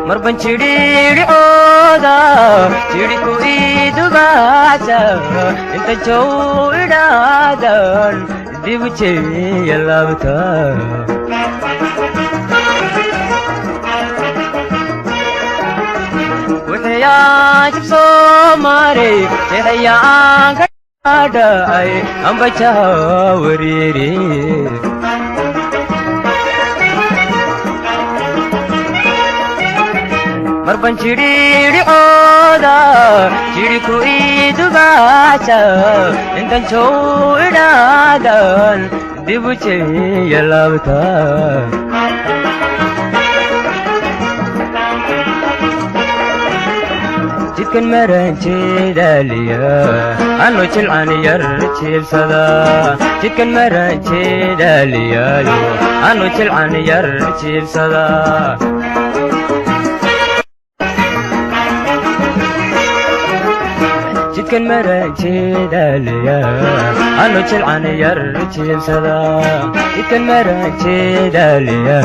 Marban chidhidhicooda jidhku idubaasa inta jow idhaadan dibu jeeya laabta. Wixii jib soo maray jeexayaan ka dhacay ambajaha wareere. Marban chidhidhicooda jidhku idubaasa intan jow idhaadan dibu jeeya laabta. Jidkan maran jeedaaliya anu jilcan yar jiibsada. Jidkan maran jeedaaliyaayo anu jilcan yar jiibsada. Jidkan maran jeedaaliya anu jilcan yar jiibsada. Jidkan maran jeedaaliya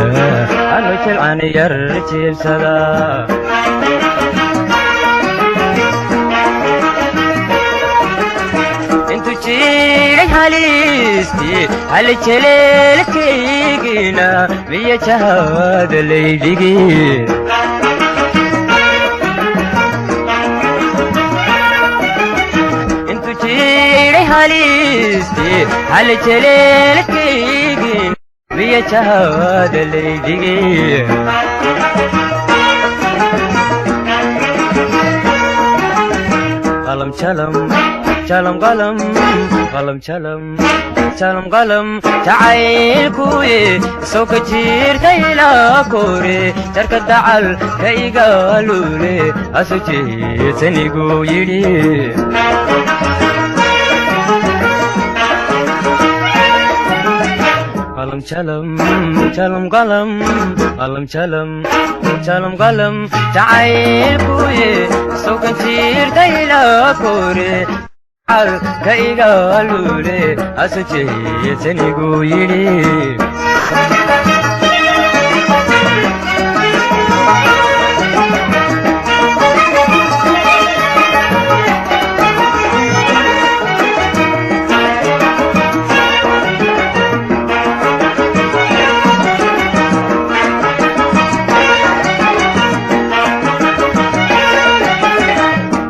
anu jilcan yar jiibsada. Intu jiray haliistii hal jeleelkaygina miya jahada laydhigi. Intu jiray haliistii hal jeleelkaygina miya jahada laydhigi. Qalam jalam jalam qalam qalam jalam jalam qalam jacaylkuye soo ka jiirtay ilaa kore jarka dacal ka igaalule asu jeesanigu yidhi. Qalam jalam jalam qalam qalam jalam jalam qalam jacaylkuye soo ka jiirtay ilaa kore ka igaalule asu jeesanigu yidhi.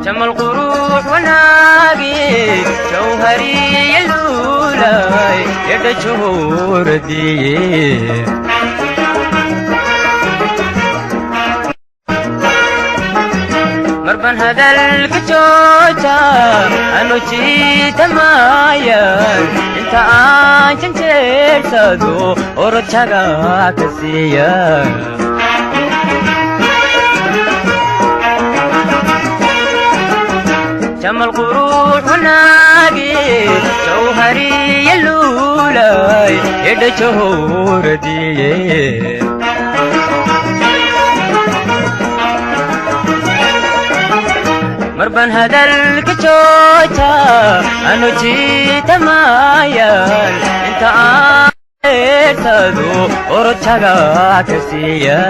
Jamal quruux wanaagi jawhariya luulay yadha juhuradiye. Marban hadalka jooja anu jiitamayan inta aan janjeersado orojaga ka siiya. Jamal quruux wanaagi jawhariya luulay yadha juhuradiye. Marban hadalka jooja anu jiitamayan inta aan eersado orojaga ka siiya.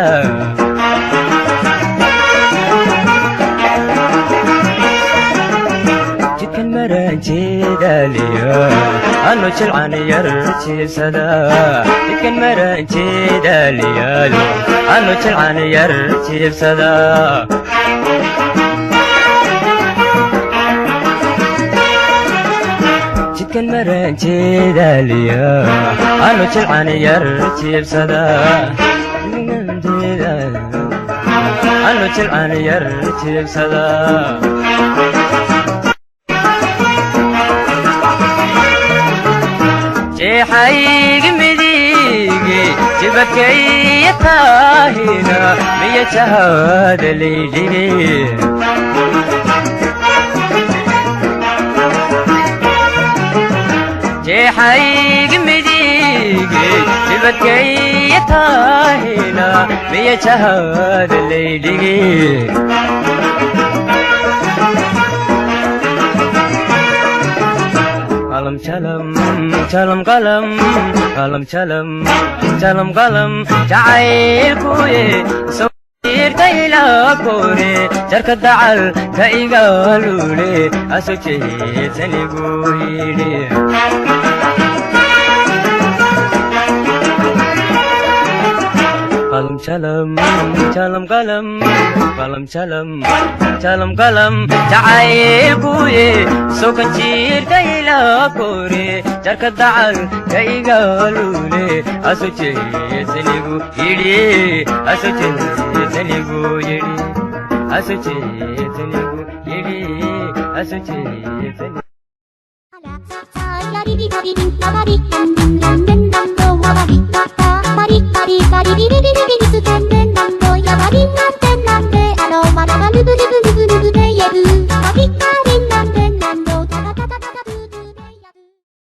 Jidkan maran jeedaaliya anu jilcan yar jiibsada. Jidkan maran jeedaaliyaalo anu jilcan yar jiibsada. Jidkan maran jeedaaliya anu jilcan yar jiibsada. Anu jilcan yar jiibsada. Jeexaygi midigi jibakaya taahina miya jahaada laydhige. Jeexaygi midigi jibakaya taahina miya jahaada laydhige. Qalam jalam jalam qalam qalam jalam jalam qalam jacaylkuye sirtayla kore jarka dacal ka igalule aso jeedsanigu yidhi. Qalam jalam jalam qalam qalam jalam jalam qalam jacaylkuye sokan jiirtayla kore jarka dacal ka igalule aso jeedsanigu yidhi aso jeedsanigu yidhi aso jeedsanigu yidhi aso jeedsanigu. ラリリラリリラバリランランランランドワバリラタバリバリバリリリリリリステ。